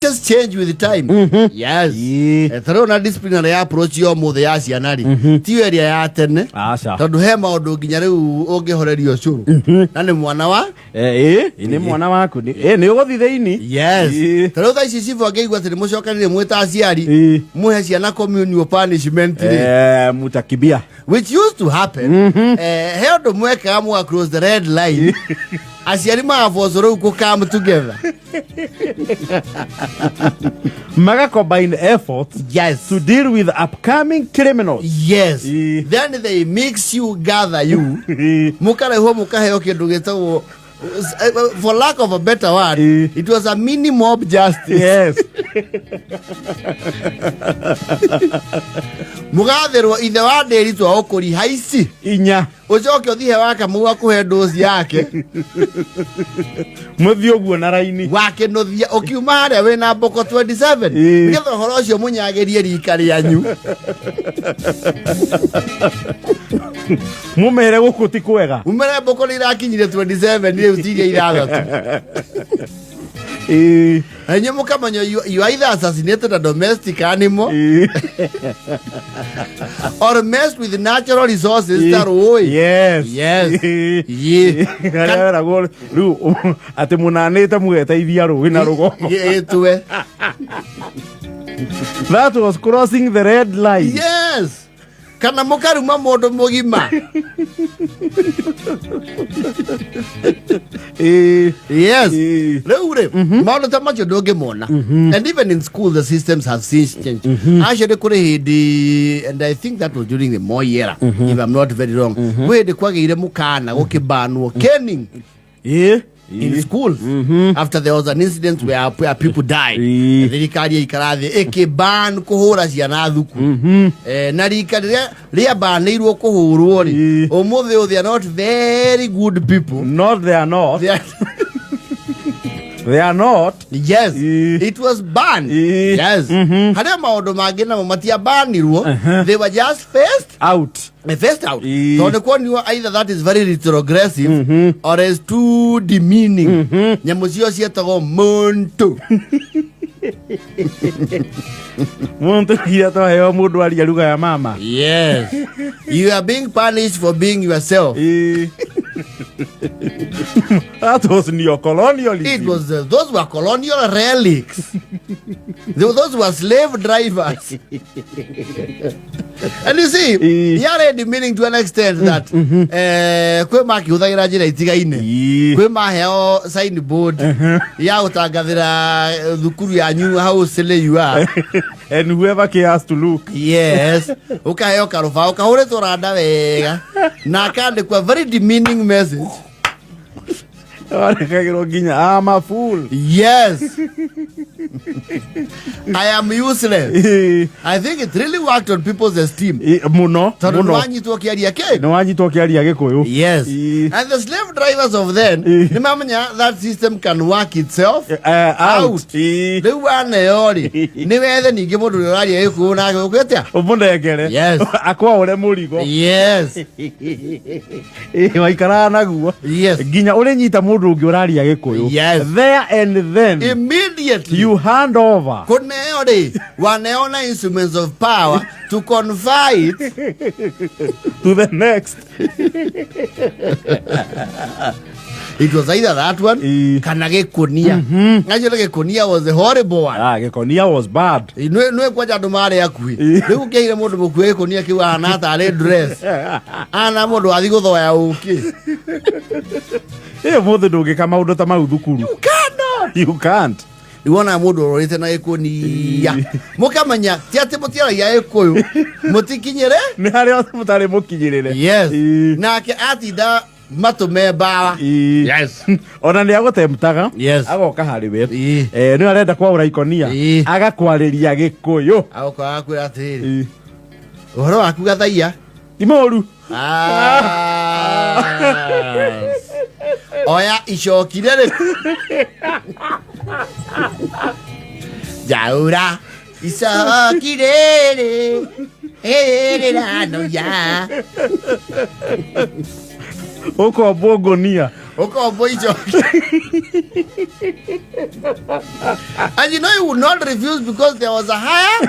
Change with time. Yes. Ta rĩu na disciplinary approach ya ũmũthĩ ya ciana rĩ, tiyo ĩrĩa ya tene. Aca. Tondũ he maũndũ nginya rĩu ũngĩhoreria ũcũrũ na nĩ mwana wa Ĩ nĩ mwana waku nĩ ũgũthiĩ thĩinĩ. Yes. Ta rĩu thaa ici cibũ angĩigua atĩ nĩ mũcokanĩrĩ mwĩ ta aciari, mũhe ciana communal punishment rĩ, Mutakibia. Which used to happen, he ũndũ mwekaga mũga cross the red line, aciari magaboco rĩu kũ come together. Maga combine efforts to deal with upcoming criminals. Yes. Then they mix you, gather you, mukarehwo mukaheo kindu gitagwo, for lack of a better word, it was a mini mob justice. Mugathirwo ithe wa ndĩri twa ũkũri haici inya, ũcoke ũthihe wa kamau akũhe ndũci yake. Mũthiĩ ũguo na raini. Wakĩnũthia ũkiuma harĩa wĩna mboko 27, nĩgetha ũhoro ũcio mũnyagĩrie rika rĩanyu. Mũmere gũkũ ti kwega. Umere mboko nĩ irakinyire 27 rĩu, tiria 6. Na inyuĩ mũkamenya you either assassinated a domestic animal or messed with natural resources ta rũĩ. Yes. Harĩa weragwo rĩu atĩ mũnanĩte mũgeteithia rũĩ na rũgongo. Ĩtue. That was crossing the red line. Yes, kana mũkaruma mũndũ mũgima. Yes. Rĩu rĩ, maũndũ ta macio ndũngĩmona. And even in school the systems have since changed. Actually kũrĩ hĩndĩ, and I think that was during the Moi era, if I'm not very wrong, kwĩ hĩndĩ kwagĩire mũkana gũkĩbanwo caning in schools after there was an incident where people died. Thirikari yaikara thĩ ĩkĩban kũhũra ciana thukuru. Na rika rĩrĩa rĩambanĩirwo kũhũrwo rĩ, ũmũthĩ ũyũ they are not very good people. Not, they are not. They are, They are not. Yes. It was banned. Yes. Harĩa maũndũ mangĩ namo matiabanirwo, they were just phased out. Phased out, tondũ nĩ kuonio either that is very retrogressive or is too demeaning. Nyamũ cio cietagwo muntu. Muntu iria twaheo mũndũ aria lugha ya mama. Yes, you are being punished for being yourself. That was neocolonialism. It was those were colonial relics. Those were slave drivers. And you see, yarĩ demeaning to an extent that kwĩ makĩhũthagĩra njĩra itigaine. Kwĩ maheo signboard ya gũtangathĩra thukuru yanyu how silly you are. And whoever cares to look. Yes, ũkaheo karũbaũ kahũrĩtwo randa wega na akandĩkwa very demeaning message. Wandĩkagĩrwo nginya, "I'm a fool." Yes, "I am useless." I think it really worked on people's esteem. Mũno. Tondũ Mũno. nĩwanyitwo kĩaria kĩ Nĩ wanyitwo kĩaria gĩkũyũ. Yes. And the slave drivers of then nĩmamenya that system can work itself out. Out. Rĩu waneo rĩ, nĩ wethe ningĩ mũndũ ũrĩa ũraria gĩkũyũ nake ũkwĩte Ũmũnengere. Akwaũre mũrigo. Waikaraga naguo nginya ũrĩnyita mũndũ ũngĩ ũraria gĩkũyũ. There and then, immediately you hand over. Kũneo rĩ, waneo na instruments of power to confer it to the next. It was either that one kana gĩkũnia. Actually gĩkũnia was a horrible one. Ah, gĩkonia was bad. Nĩ kwanja andũ marĩ akuhĩ. Rĩu ũngĩaire mũndũ mũkuĩ gĩkũnia kĩu ahana tarĩ dress ana mũndũ wathiĩ gũthoya ũkĩ. Ĩ mũthĩ ndũngĩka maũndũ ta mau thukuru. You cannot. You can't. Rĩu wonaga mũndũ ũrorĩte na gĩkũnia, mũkamenya ti atĩ mũtiaragia gĩkũyũ, mũtikinyĩre. Nĩ harĩa mũtarĩ mũkinyĩrĩre. Yes. Nake atinda matũ me mbawa. Ona nĩ agũtemtaga. Agoka harĩ we. Nĩ arenda kwaũra ikonia, agakwarĩria gĩkũyũ. Agoka agakwĩra atĩrĩrĩ, ũhoro waku gathaia ti mũru. Ah. Oya icoki rĩrĩ, njaũra icoki rĩrĩ rĩrĩranoia. Ũkombwo ngũnia. Ũkombo icoki. And you know you would not refuse because there was a higher.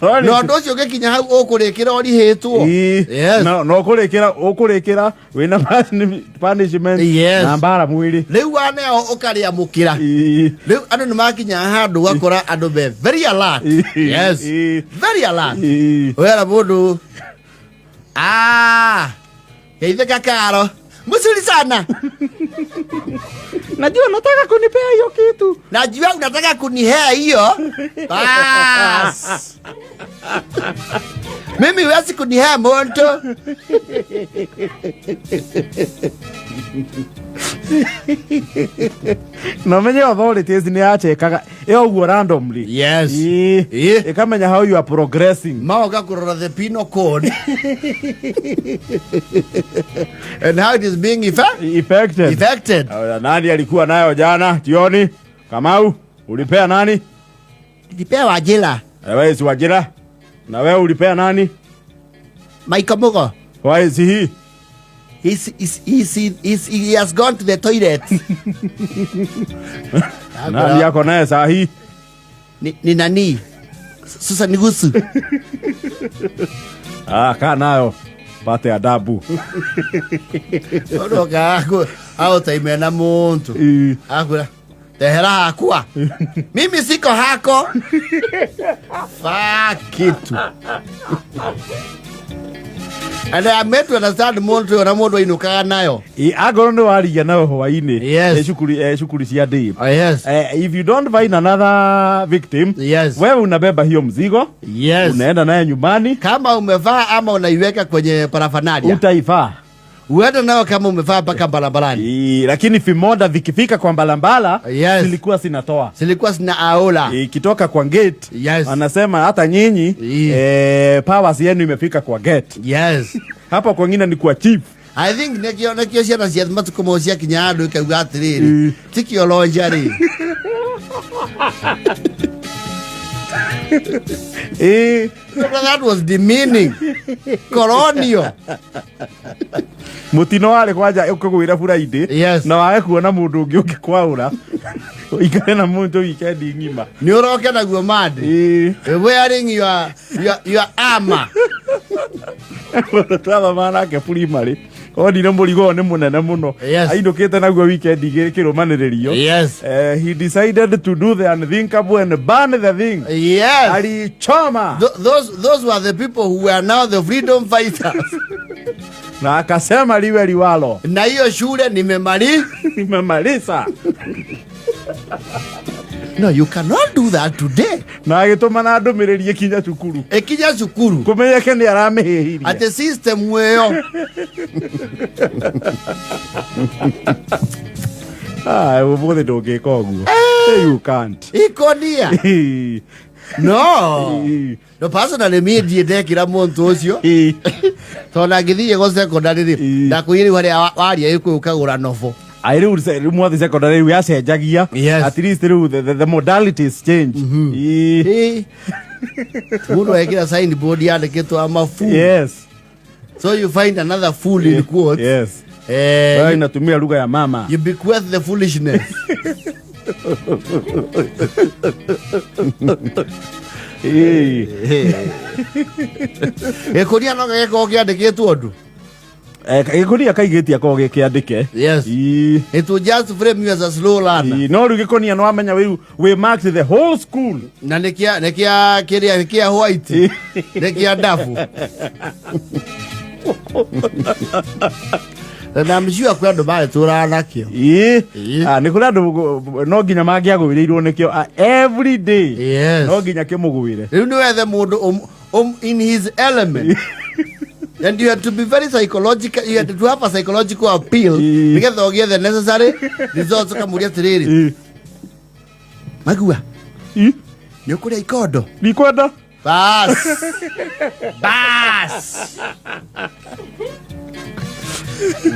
Na ũndũ ũcio ũgĩkinya hau ũkũrĩkĩra ũrihĩtwo. Yes. No ũkũrĩkĩra ũkũrĩkĩra wĩna punishment na mbara mwĩrĩ. Rĩu waneo ũkarĩamũkĩra. Rĩu andũ nĩ makinya handũ ũgakora andũ me very alert. Yes. Very alert. Wera mũndũ ah geithĩka karo mzuri sana. Najua unataka kunipea hiyo kitu. Najua unataka kunihea hiyo. Bas. Mimi huwezi kunihea monto. Na menye authorities nĩ yachekaga ĩyo ũguo randomly. Yes. Ĩkamenya how you are progressing. Maoka kurora the penal code and how it is being effected. Effected. Nani alikuwa nayo jana jioni? Kamau, ulipea nani? Nilipea Wajira. Wewe si Wajira. Na wewe ulipea nani? Michael Mugo. Why is he? He has gone to the toilet. Nani yako naye saa hii? Ni nani? Susan Gusu. Ah, kaa nayo. Pate adabu. Ondoka au taimena muntu. Akura. Tehera hakua. Mimi siko hako. Fuck it. And I made to understand muntu na mundu ainukaga nayo. Agoro nĩ waria nayo hwainĩ. Yes. Cukuru cia day. Oh, yes. If you don't find another victim, yes, wewe unabeba hiyo mzigo. Yes. Unaenda naye nyumbani. Kama umevaa ama unaiweka kwenye parafanalia. Utaivaa. Uende nayo kama umevaa mpaka barabarani. Lakini vimoda vikifika kwa mbalambala, yes, zilikuwa zinatoa. Zilikuwa zina aola. Ikitoka kwa gate, yes, anasema hata nyinyi powers yenu imefika kwa gate. Yes. Hapa kwingine ni kwa chief. I think nekio ciana cia matuko mo cia kinya andu ikauga atiriri ti kiolonja ri. That was demeaning. Colonial. Mutino wale kwanja ukugwira Friday. Yes. Na wage kuona mundu ungi ukikwaura. Ikare na muntu weekend ng'ima. Ni uroke naguo mandi. Wearing your armor. Twathoma nake primary. Onire mũrigo nĩ mũnene mũno. Yes. Ainũkĩte naguo weekend igĩrĩ kĩrũmanĩrĩrio. Yes. He decided to do the unthinkable and burn the thing. Yes. Alichoma. Those were the people who were now the freedom fighters. Na akasema liwe liwalo. Na hiyo shule nimemaliza. No, you cannot do that today. Na agĩtũma na ndũmĩrĩri ĩkinya cukuru. Ĩkinya cukuru. Kũmenyeke nĩ aramĩhĩhirie. Atĩ system ĩyo. Ah, ũmũthĩ ndũngĩka ũguo. You can't. Ikonia. No. No, personally me ndiĩ ndekĩra mũntũ ũcio. Tondũ angĩthiĩ go secondary rĩ, ndakwĩire rĩu harĩa waria ĩkũyũ ũkagũra novel. I rĩu rĩu mwathi secondary rĩu yacenjagia. Yes. At least rĩu the modalities change. Mũndũ ekĩra signboard yandĩkĩtwo I'm a fool. Yes. So you find another fool in quotes. Yes. Wewe inatumia lugha ya mama. You bequeath the foolishness. Gĩkũnia no gĩgĩkorwo kĩandĩkĩtwo ũndũ. Gĩkũnia kaigĩtie akorwo gĩkĩandĩke. Yes. It will just frame you as a slow learner. No rĩu gĩkũnia no amenya we marked the whole school. Na nĩ kĩa kĩrĩa nĩ kĩa white. Nĩ kĩa ndabu. Na I'm sure kwĩ andũ marĩtũraga nakĩo. Nĩ kũrĩ andũ no nginya mangĩagũĩrĩirwo nĩkĩo every day. Yes. No nginya kĩmũgwĩre. Rĩu nĩ wethe mũndũ in his element. And you had to be very psychological. You had to have a psychological appeal. Nĩgetha ũgĩe the necessary results. Ũkamũria atĩrĩrĩ. Magua. Nĩ ũkũrĩa ikondo? Ndikwenda. Bas. Bas.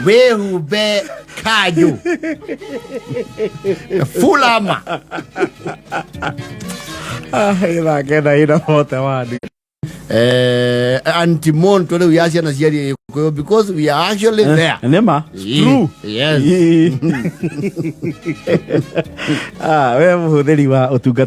Wĩhumbe kanjũ. Fulama. Thaa kenda ina 41. Anti-monto rĩu ya ciana cia Gĩkũyũ, because we are actually there. Nĩ ma. True. Yes. Ah, we mũhũthĩri wa ũtungata.